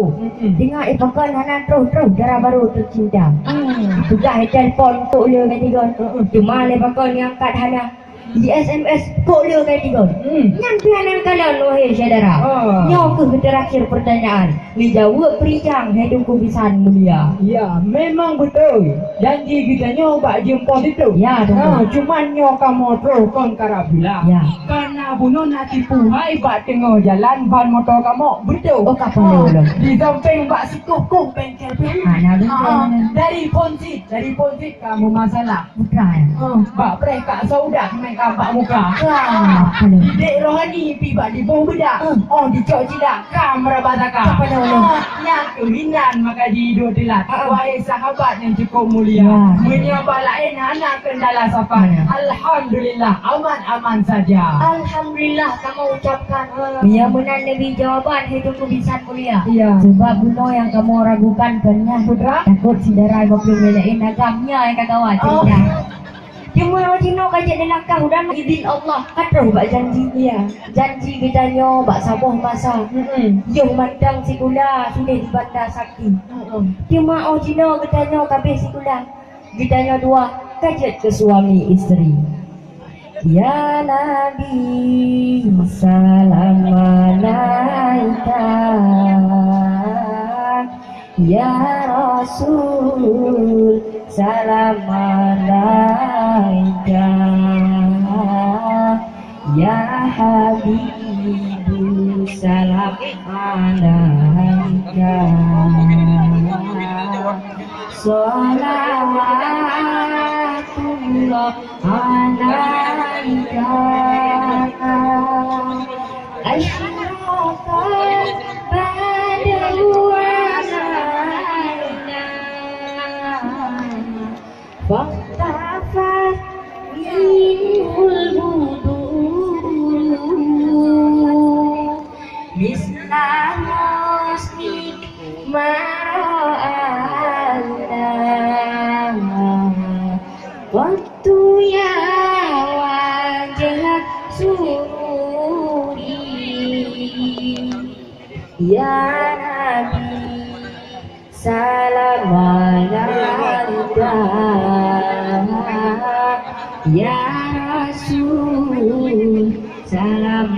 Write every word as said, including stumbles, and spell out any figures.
Mm-mm. Teungoh ipakon hana troh-troh dara barô teucinta. Hmm. Tugaih telepon kok le ka tigon. Mm-mm. Cuma lé pakon nyang angkat hana. Di S M S kok le ka tigon. Hmm. Nyan pih hana kalon, wahai syedara. Ah. Nyoe keuh teurakhir peurtanyaan. Neujaweueb peurintang hai Teungku Bisan Mulia. Ya, memang beutôi. Janji geutanyoe bak jeuem poh siplôh. Ya, beutôi. Ha, cuman nyoe kamoe troh kon karab bila. Ya. Kana bunoe na tipu hai bak teungoh jalan ban moto kamoe beutôi. Oh, ka paloe ulôn. Di sampéng bak sikoh-koh bengkel pih. Ha, na beutôi. Ha, dari Ponsit, dari Ponsit ka meumasalah. Bukan. Ha, bak preh ka saudah meuka bak muka. Wah, paloe. Di Dek Rohani pih bak diboh beudak. Hmm. Oh, dicok cilak ka meuraba saka. Ka paloe ulôn. Ha, nyan keuh inan maka jiduek teulat. Ah. Wahai sahabat nyang cukup mulia, ya, meunyoe bak laén hana kendala sapa. Ya. Alhamdulillah, aman-aman saja. Alhamdulillah, kamoe ucapkan. Ah. Meunyoe meunan leubeh jawaban, hai Teungku Bisan Mulia. Ya. Sebab bunoe nyang kamoe ragukan kon nyan. Putra? Takot syedara lima ploh menit laén agam nyan nyang ka kawa. Oh. Cerita. Teuma jinoe ka jeuet dilangkah u dalam idhin Allah, ka troh bak janji. Ya. Janji geutanyoe bak saboh masa. Mm-mm. Yoh mantong sikula sideh di Banda Sakti. Mm-mm. Teuma óh jinoe geutanyoe ka abéh sikula. Geutanyoe dua ka jeuet keu suami isteri. Ya Nabi, salam alaika. Ya Rasul, salam alaika. Ya Habibu, salam alaika. Salawatullah alaika. Asyraqal badru alaina, fahtafat minhul budur, misla husnika ma ra'aina. Wattu ya wajha sururi, ya Nabi, salam alaika. Ya Rasul, salam